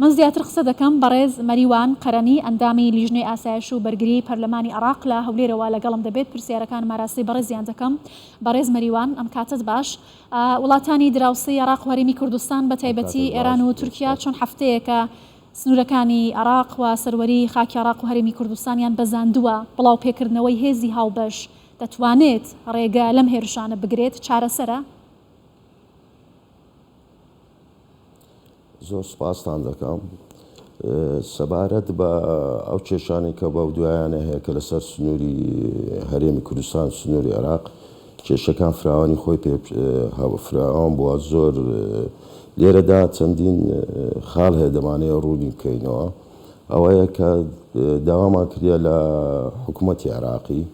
من زیاتر قسە دەکەم، بەڕێز مەریوان قەرەنی ئەندامی لیژنەی ئاسایش و بەرگریی پەرلەمانی عێراق لە هەولێرەوە لەگەڵم دەبێت، پرسیارەکانم ئاراستەی بەڕێزیان دەکەم. بەڕێز مەریوان ئەم کاتەت باش. وڵاتانی دراوسێی عێراق و هەرێمی کوردستان بە ئەم تایبەتی کاتەت ئێران باش، و زۆر تورکیا سوپاس. چەند هەفتەیەکە سنوورەکانی عێراق و سەروەریی خاکی عێراق و هەرێمی کوردستانیان بەزاندووە، بڵاوپێکردنەوەی هێزی هاوبەش دەتوانێت ڕێگە لەم هێرشانە بگرێت، چارەسەرە؟ زۆر سوپاستان دەکەم. سەبارەت بە ئەو کێشانەی کە بەو دوایانە هەیە کە لەسەر سنووری هەرێمی کوردستان سنووری عێراق کێشەکان فراوانی خۆی پێ فراوان بووە زۆر لێرەدا چەندین خاڵ هەیە دەمانەیە ڕوونی بکەینەوە ئەوەیە کە داوامان کردە لە حکوومەتی عێراقی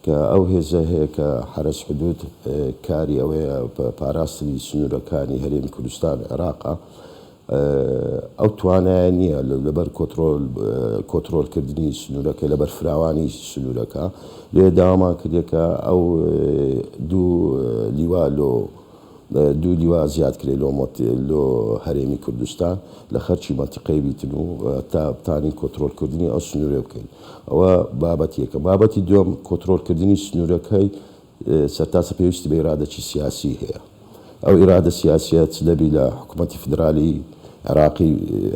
کە ئەو هێزە هەیە کە حەرەس حدود کاری ئەوەیە پاراستنی سنوورەکانی هەرێمی کوردستان و عێراقە ئەو توانایە نییە لەبەر کۆترۆل کۆترۆلکردنی سنوورەکە لەبەر فراوانی سنوورەکە لێ داوامان کردێ کە ئەو دوو لیوا لۆ دوو لیوا زیاد کرێ لۆ لۆ هەرێمی کوردستان لە خەرچی مەنتیقەی بیتن و تا بتانین کۆترۆل کردنی ئەو سنوورە بکەین ئەوە بابەتی یەکەم بابەتی دووەم کۆترۆل کردنی سنوورەکەی سەرتاسە پێویستی بە ئیرادەکی سیاسی هەیە ئەو ئیرادە سیاسیە چ دەبی لە حکوومەتی فدرالی عێراقی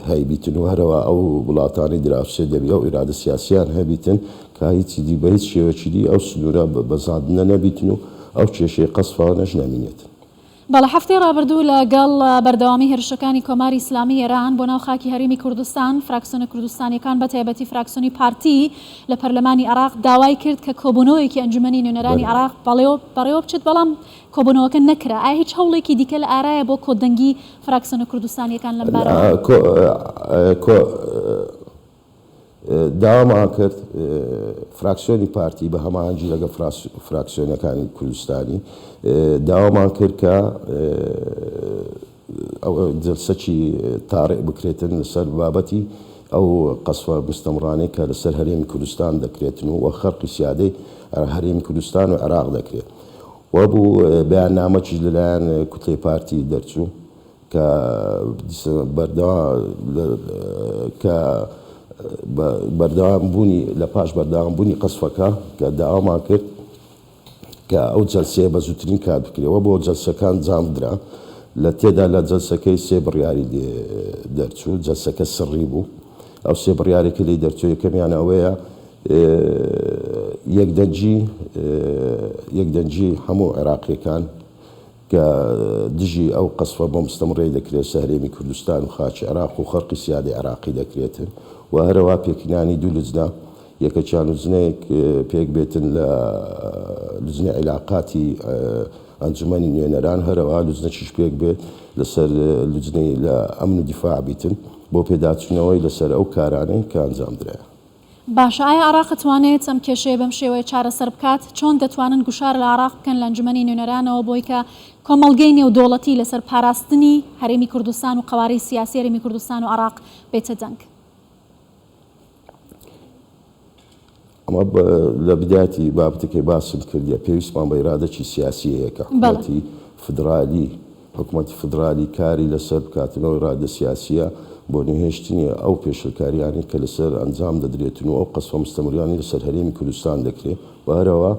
هەیبیتن و هەرەوە ئەو وڵاتانی دراوسێ دەبی ئەو ئیرادە سیاسیان هەبیتن کە هیچی دی بە هیچ شێوەکی دی ئەو سنوورە بەزاندنە نەبیتن و ئەو کێشەی قەسفانەش نەمینێتن. بەڵێ هەفتەی ڕابردوو لە گەڵ بەردەوامی هێرشەکانی کۆماری ئیسلامی ئێران بۆ ناو خاکی هەرێمی کوردستان، فراکسیۆنە کوردستانیەکان بە تایبەتی فراکسیۆنی پارتی لە پەرلەمانی عێراق داوای کرد کە کۆبوونەوەیەکی ئەنجومەنی نوێنەرانی بەلێ. عێراق بەڕێوە بچێت بەڵام کۆبوونەوەکە نەکرا، ئایا هیچ هەوڵێکی دیکە لە ئارایە بۆ کۆدەنگی فراکسیۆنە کوردستانیەکان لەم بارەوە؟ داوامان کرد فراکسیۆنی پارتی بە هەماهەنگی لەگەڵ فراکسیۆنەکانی کوردستانی داوامان کرد کە جلسەکی تاڕئ بکرێتن لەسەر بابەتی ئەو قەسفە مستەمڕانەی کە لەسەر هەرێمی کوردستان دەکرێتن و خەرقی سیادەی هەرێمی کوردستان و عێراق دەکرێت وەبوو بەیاننامەکیش لەلایەن کوتلەی پارتی دەرچوو کە بەردەوام کە بەردەوام بوونی لە پاش بەردەوام بوونی قەسفەکە کە داوامان کرد کە ئەو جەلسەیە بە زووترین کات بکرێ و بۆ جەلسەکە ئەنجام درا لە تێدا لە جەلسەکەی سێ بڕیاری لێ دەرچوو جەلسەکە سڕی بوو ئەو سێ بڕیارێک کە لێی دەرچوو یەکەمیان ئەوەیە یەکدەنگی یەکدەنگی هەموو عێراقیەکان کە دژی ئەو قەسفە بۆمستەمڕەی دەکرێت سە هەرێمی کوردستان و خاکی عێراق و خەرقی سیادەی عێراقی دەکرێتن و هەرەوها پێکهینانی دوو لجنە یەکەکیان لجنەیەک پێک بێتن لە لجنەی عیلاقاتی ئەنجومەنی نوێنەران هەرەوها لجنەکیش پێک بێت لەسەر لجنەی لە ئەمن و دیفاع بیتن بۆ پێداچوونەوەی لەسەر ئەو کارانەی کە ئەنجام درایە. باشە ئایا عێراق ئەتوانێت ئەم کێشەیە بەم شێوەیە چارەسەر بکات؟ چۆن دەتوانن گوشار لە عێراق بکەن لە ئەنجومەنی نوێنەرانەوە بۆی کە کۆمەڵگەی نێودەوڵەتی لەسەر پاراستنی هەرێمی کوردستان و قەوارەی سیاسی هەرێمی کوردستان و عێراق بێتە دەنگ؟ ئەمە لە بدایەتی بابەتەکەی باسم کردیە پێویستمان بە ئیرادەکی سیاسی هەیە کە حکومەتی فدرالی حکومەتی فدرالی کاری لەسەر بکاتن ئەو ئیرادە سیاسیە بۆ نەهێشتنی ئەو پێشلکاریانەی کە لەسەر ئەنجام دەدرێتن و ئەو قەسفە مستەمریانەی لەسەر هەرێمی کوردستان دەکرێ و هەرەوە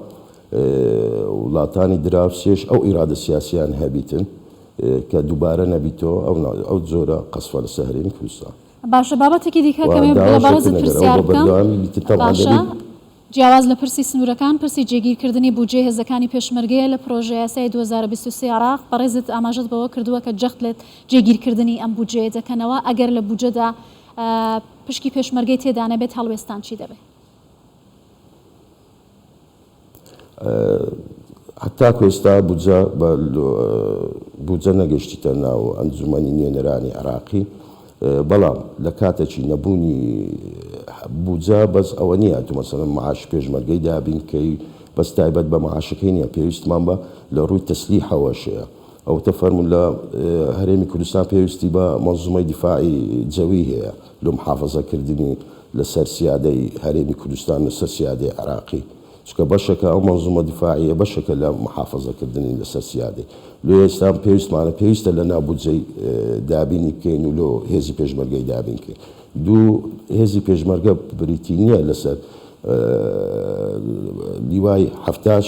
وڵاتانی دراوسێش ئەو ئیرادە سیاسیان هەبیتن کە دووبارە نەبیتەوە ئەو جۆرە قەسفە لەسەر هەرێمی کوردستان. باشە بابەتێکی دیکە و کە لە داواش بەڕێزت دەکەین ئەگەر ئەوە پرسیار بە بکەم بەردەوامی بیتن تەبعەن باشە دەبی. جیاواز لە پرسی سنوورەکان پرسی جێگیرکردنی بودجەی هێزەکانی پێشمەرگەیە لە پرۆژەیاسای 2023 عێراق بەڕێزت ئاماژەت بەوە کردووە کە جەخت لە جێگیرکردنی ئەم بودجەیە دەکەنەوە ئەگەر لە بودجەدا پشکی پێشمەرگەی تێدا نەبێت هەڵوێستان چی دەبێت؟ هەتاکو ئێستا بودجە بە بودجە نەگەشتیتە ناو ئەنجومەنی نوێنەرانی عێراقی، بەڵام لە کاتەکی نەبوونی بودجە بەس ئەوە نییە تو مەسەلەن معاش پێشمەرگەی دابین کەی بەس تایبەت بە معاشەکەی نییە پێویستمان بە لە ڕووی تەسلیحەوەش هەیە ئەوتە فەرموون لە هەرێمی کوردستان پێویستی بە مەنزومەی دیفاعی جەوی هەیە لۆ محافەزەکردنی لەسەر سیادەی هەرێمی کوردستان لەسەر سیادەی عێراقی. چونکە بەشەکە ئەو مەنزومە دیفاعیە بەشەکە لە محافەزەکردنی لەسەر سیادەی لۆ ئێستا پێویستمانە پێویستە لە ناو بودجەی دابینی بکەین و لۆ هێزی پێشمەرگەی دابین کەین. دوو، هێزی پێشمەرگە بریتی نییە لەسەر لیوای حەفتاش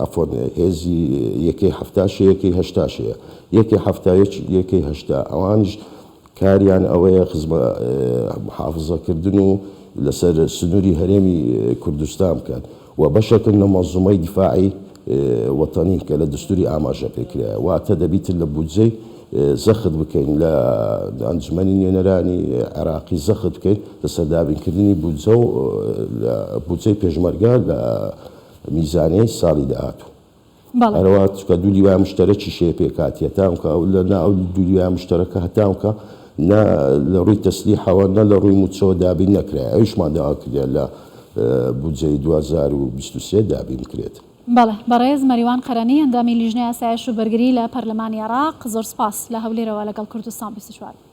عەفوەن هێزی یەکەی حەفتاش یەکەی هەشتاش هەیە یەکەی حەفتا یەکەی هەشتا ئەوانیش کاریان ئەوەیە خزمە محافزەکردن و لەسەر سنووری هەرێمی کوردستان بکەن و بەشێکن لە مەنزومەی دیفاعی وەتەنی کە لە دەستوری ئاماژە پێکرایە واتە دەبیتن لە بودجەی زەخت بکەین لە ئەنجومەنی نوێنەرانی عێراقی زەخت بکەین لەسەر دابینکردنی بودجە و بودجەی پێشمەرگە لە میزانیەی ساڵی داهاتوو. بەڵێ. هەروەها چونکە دوو لیوای مشتەرەکیش هەیە پێکهاتیە تاونکە ئەو لە نا ئەو دوو لیوای مشتەرەکە هەتاونکە نە لە ڕووی تەسلیحەوە نە لە ڕووی مووچەوە دابین نەکرایە ئەویشمان داوا کردیە لە بودجەی 2023 دابین بکرێت. بەڵێ بەڕێز مەریوان قەرەنی ئەندامی لیژنەی ئاسایش و بەرگری لە پەرلەمانی عێراق زۆر سوپاس لە هەولێرەوە لەگەڵ کوردستان 24.